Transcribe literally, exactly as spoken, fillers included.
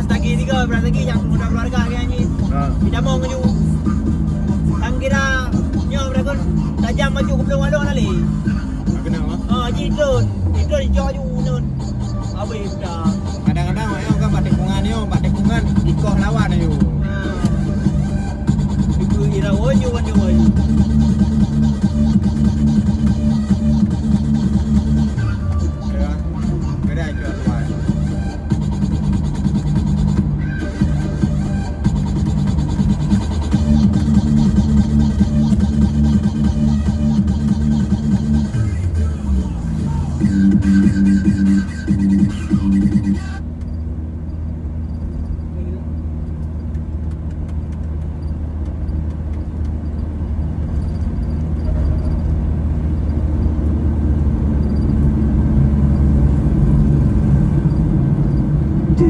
Stagi tiga, berarti lagi nyang keluarga-keluarga lagi nyan. Ha. Ditamong laju. Tang kira nyoe berarti tajam maju ke Plueng Walong tadi. Ha, kenapa? Ha, ji itu. Itu dicok laju nun. Habis dah. Kadang-kadang orang kan bak tikungan nyoe, bak tikungan ikoh lawan ayo. Ha. Itu irawan nyoe, nyoe.